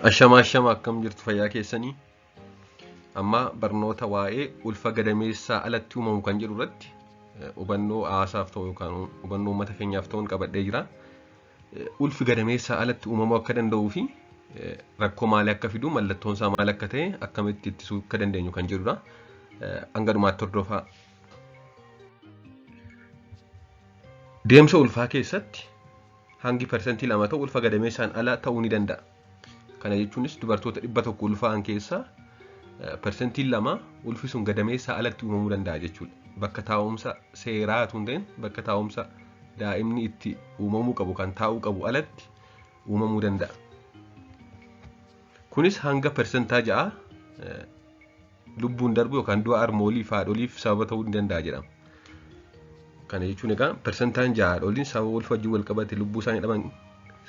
Ashama ashama, akkam jirtu? Fayyaa keessanii? Amma barnoota waa'ee ulfa gadameessaa alatti uumamu kan jedhu irratti hubannoo hawaasaaf ta'u yookaan hubannoo uummata keenyaaf ta'uun qabadhee jira. Ulfi gadameessaa alatti uumamuu akka danda'uu fi rakkoo maalii akka fidu, mallattoon isaa maal akka ta'e, akkamitti ittisuu akka dandeenyu kan jedhudha. Hanga dhumaatti hordofaa. Deemsa ulfaa keessatti hangi 2% ta'u ulfa gadameessaan ala ta'uu ni danda'a. Kana jechuunis dubartoota 100 ulfaa'an keessaa 2% ulfi sun gadameessaa alatti uumamuu danda'a jechuudha. Bakka taa'umsa seeraa otoo hin ta'in bakka taa'umsa daa'imni itti uumamuu qabu kan taa'uu qabu alatti uumamuu danda'a. Kunis hanga 6% lubbuun darbu yookaan du'a harmoolii fi haadholiif sababa ta'uu ni danda'a jedhama. Kana jechuun egaa 6% haadholiin sababa ulfa wajjin wal qabate lubbuu isaanii dhaban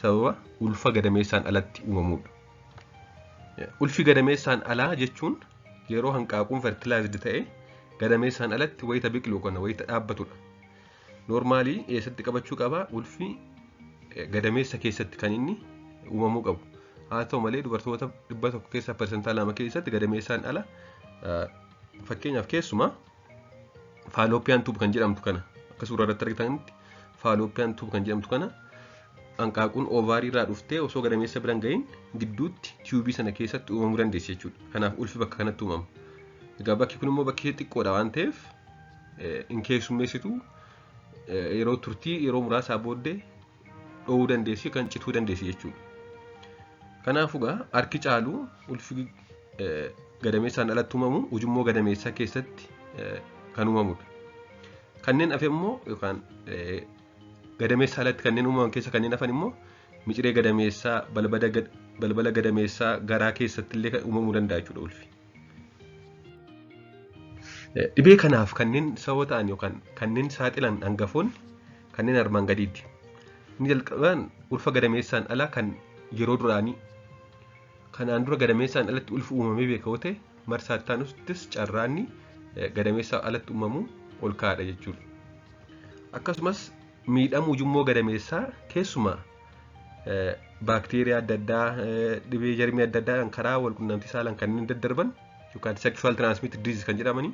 sababa ulfa gadameessaan alatti uumamudha. Ulfi gadameessaan alaa jechuun yeroo hanqaaquun fertilized ta'e gadameessaan alatti wayita biqilu yookaan wayita dhaabbatudha. Normally eessatti qabachuu qaba? Ulfi gadameessa keessatti kan inni uumamuu qabu. Haa ta'u malee, dubartoota 100 keessaa 2% keessatti gadameessaan ala, fakkeenyaaf keessumaa fallopian tube kan jedhamtu kana, akka suuraa irratti argitanitti fallopian tube kan jedhamtu kana, hanqaaquun ovary irraa dhuftee osoo gadameessa bira hin gahin gidduutti tube sana keessatti uumamuu dandeessi jechuudha. Kanaaf ulfi bakka kanatti uumama. Egaa bakki kun immoo bakki xiqqoodha waan ta'eef hin keessummeessitu, yeroo turtii yeroo muraasaa booddee dho'uu dandeessi, kan cituu dandeessi jechuudha. Kanaafuu egaa harki caalu ulfi gadameessaan alatti uumamu ujummoo gadameessaa keessatti kan uumamudha. Kanneen hafe immoo yookaan gadameessaa alatti kanneen uumaman keessa kanneen hafan immoo miciree gadameessaa, balbala gadameessaa, garaa keessatti illee uumamuu danda'a jechuudha ulfi. Dhibee kanaaf kanneen sababa ta'an yookaan kanneen saaxilan hangafoonni kanneen armaan gadiiti. Inni jalqabaan ulfa gadameessaan alaa kan yeroo duraanii, kanaan dura gadameessaan alatti ulfi uumamee beeka yoo ta'e, marsaa itti aanuttis carraanni gadameessaa alatti uumamuu ol ka'aadha jechuudha. Akkasumas miidhamuu ujummoo gadameessaa, keessumaa baakteeriyaa adda addaa, dhibee jarmii adda addaa karaa wal qunnamtii saalaan kanneen daddarban yookaan sexual transmitted disease kan jedhamanii,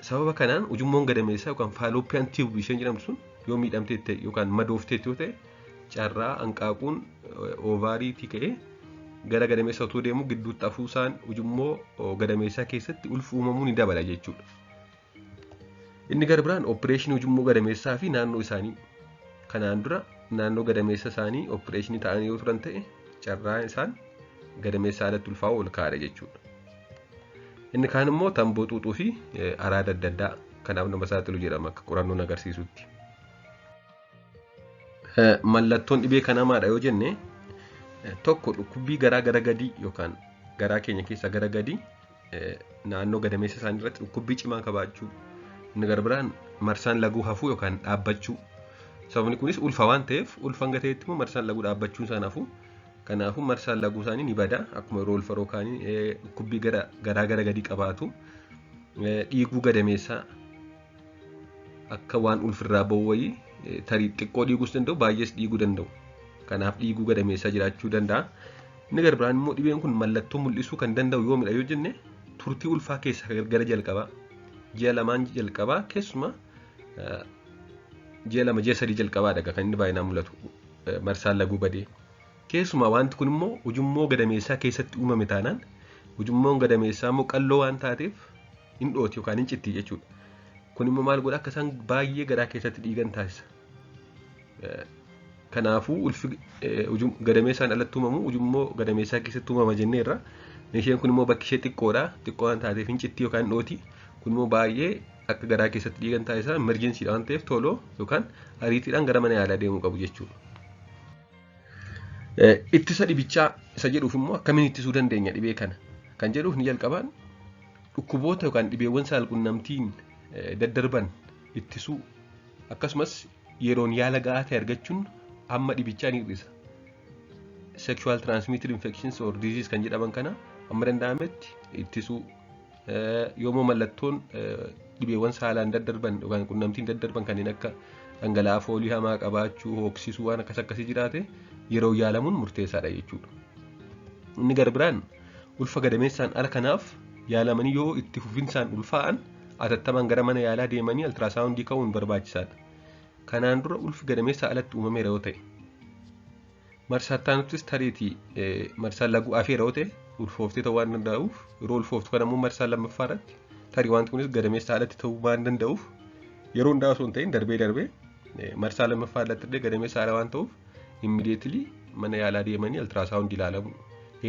sababa kanaan ujummoon gadameessaa yookaan fallopian tube isheen jedhamtu sun yoo miidhamtee ta'e yookaan madooftee yoo ta'e, carraa hanqaaquun ovaryitii ka'ee gara gadameessa otoo deemu gidduutti hafuusaan ujummoo gadameessaa keessatti ulfi uumamuu ni dabala jechuudha. Inni gara biraan operation ujummoo gadameessaa fi naannoo isaanii, kanaan dura naannoo gadameessa isaanii operation ta'anii yoo turan ta'e, carraan isaan gadameessaa alatti ulfaa'uu ol ka'aadha jechuudha. Inni kaan immoo tamboo xuuxuu fi araada adda addaa kanaaf nama saaxilu jedhama akka qorannoon agarsiisutti. Mallattoon dhibee kanaa maadha yoo jenne, tokko dhukkubbii garaa gara gadii yookaan garaa keenya keessa gara gadii naannoo gadameessa isaanii irratti dhukkubbii cimaa qabaachuu. Inni gara biraan marsaan laguu hafuu yookaan dhaabbachuu. Sababni kunis ulfa waan ta'eef, ulfa hanga ta'etti immoo marsaan laguu dhaabbachuun isaan hafu. Kanaafuu marsaan laguu isaanii ni bada, akkuma yeroo ulfa yeroo kaanii dhukkubbii gara garaa gara gadii qabaatu. Dhiiguu gadameessaa, akka waan ulfirraa ba'u wayii, tarii xiqqoo dhiiguus danda'u, baay'ees dhiiguu danda'u. Kanaaf dhiiguu gadameessaa jiraachuu danda'a. Inni gara biraan immoo dhibeen kun mallattoo mul'isuu kan danda'u yoomidha yoo jenne, turtii ulfaa keessa gara jalqabaa ji'a 2n jalqabaa, keessumaa ji'a 2 ji'a 3 jalqabaadha kan inni baay'inaan mul'atu marsaan laguu badee. Keessumaa wanti kun immoo ujummoo gadameessaa keessatti uumame taanaan, ujummoon gadameessaa immoo qalloo waan taateef hin dhooti yookaan hin citti jechuudha. Kun immoo maal godha? Akka isaan baay'ee garaa keessatti dhiigan taasisa. Kanaafuu ulfi gadameessaan alatti uumamu ujummoo gadameessaa keessatti uumama jenneerra. Isheen kun immoo bakki ishee xiqqoodha. Xiqqoo waan taateef hin citti yookaan hin dhooti. Kun immoo baay'ee akka garaa keessatti dhiigan taasisa. Emergencydha waan ta'eef tooloo yookaan ariitiidhaan gara mana yaalaa deemuu qabu jechuudha. Ittisa dhibichaa isa jedhuuf immoo akkamiin ittisuu dandeenya dhibee kana kan jedhuuf, ni jalqabaan dhukkuboota yookaan dhibeewwan saalqunnamtiin daddarban ittisuu, akkasumas yeroon yaala gahaa ta'e argachuun hamma dhibichaa ni hir'isa. Sexual transmitted infections or disease kan jedhaman kana hamma danda'ametti ittisuu, yoommoo mallattoon dhibeewwan saalaan daddarban yookaan qunnamtiin daddarban kanneen akka dhangala'aa foolii hamaa qabaachuu, hooksisuu, waan akkas akkasii jiraate yeroo yaalamuun murteessaadha jechuudha. Inni gara biraan ulfa gadameessaan ala kanaaf yaalamanii yoo itti fufinsaan ulfaa'an atattamaan gara mana yaalaa deemanii ultrasoundii ka'uun barbaachisaadha. Kanaan dura ulfi gadameessaa alatti uumameera yoo ta'e, marsaa ittaanuttis tariitii marsaan laguu afeera yoo ta'e, ulfooftee ta'uu waan danda'uuf, yeroo ulfooftu kan ammoo marsaa lammaffaa irratti tarii wanti kunis gadameessaa alatti ta'uu waan danda'uuf, yeroo hundaa osoo hin ta'in darbee darbee marsaa lammaffaa irratti illee gadameessaa ala waan ta'uuf, immediately mana yaalaa deemanii ultrasoundii ilaalamu,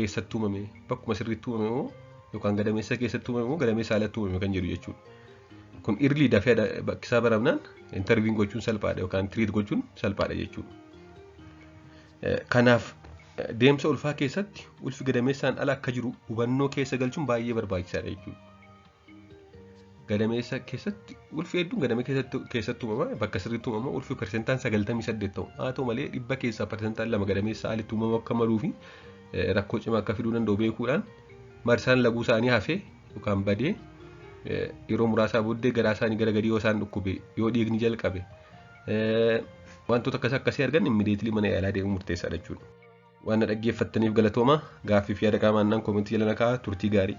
eessatti uumame, bakkuma sirriitti uumame moo yookaan gadameessa keessatti uumame moo gadameessa alatti uumame kan jedhu jechuudha. Kun early dafee bakkisaa baramnaan intervene gochuun salphaadha yookaan treat gochuun salphaadha jechuudha. Kanaaf deemsa ulfaa keessatti ulfi gadameessaan ala akka jiru hubannoo keessa galchuun baay'ee barbaachisaadha jechuudha. Gadameessa keessatti ulfi hedduun gadamee keessatti uumama, bakka sirriitti uumama ulfi persentaan 98 ta'u. Haa ta'u malee, 100 keessaa persentaan 2 gadameessa alitti uumamu akka maluu fi rakkoo cimaa akka fiduu danda'u beekuudhaan, marsaan laguu isaanii hafee yookaan badee yeroo muraasaa booddee garaa isaanii gara gadii yoo isaan dhukkube, yoo dhiigni jalqabe, wantoota akkas akkasii argan, immediately mana yaalaa deemuu murteessaadha jechuudha. Waan na dhaggeeffattaniif galatooma. Gaaffii fi yaada qabaannaan commentii jala na kaa'aa. Turtii gaarii.